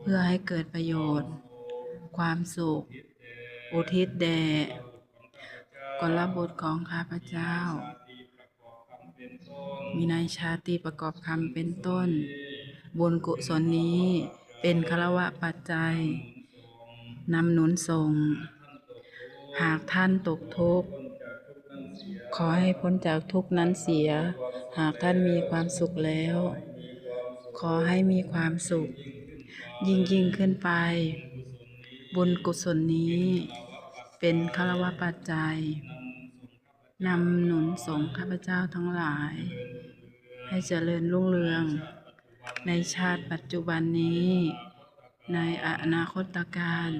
ພື່ອໃຫ້ເກີດປະໂຫຍດ ຄວາມສຸກ ອຸທິດແດ່ ກົລະບຸດຂອງຂ້າພະເຈົ້າ ມີນາຍຊາດທີ່ປະກອບຄຳເປັນຕົ້ນ. ບຸນກຸສົນນີ້ເປັນຄາລະວະປັດໄຈນຳໜູນສົ່ງ. ຫາກທ່ານຕົກທຸກ, ຂໍໃຫ້ພົ້ນຈາກທຸກນັ້ນເສຍ. ຫາກທ່ານມີຄວາມສຸກແລ້ວ, ຂໍໃຫ້ມີຄວາມສຸກຍິ່ງໆຂຶ້ນໄປ. ບຸນກຸສົນນີ້ເປັນຄາລະວະປັດໄຈ ນຳໜູນສົ່ງຂ້າພະເຈົ້າທັງຫຼາຍ ໃຫ້ຈະເລີນຮຸ່ງເຮືອງໃນຊາດປັດຈຸບັນນີ້, ໃນອະນາຄົດຕະການ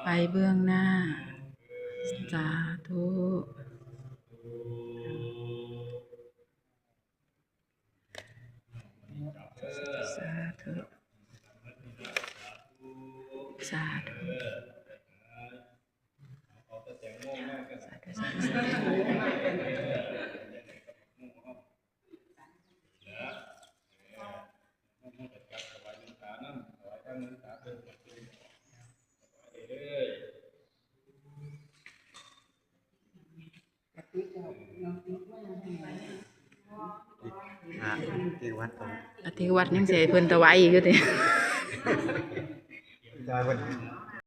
ໄປເບື້ອງໜ້າ. ສາທຸ ສາທຸ ສາທຸ. ອະທິວັດ ອະທິວັດຍັງຊິໃຫ້ເພິ່ນຖວາຍອີກຢູ່ຕິ. ຈ່າຍເພິ່ນ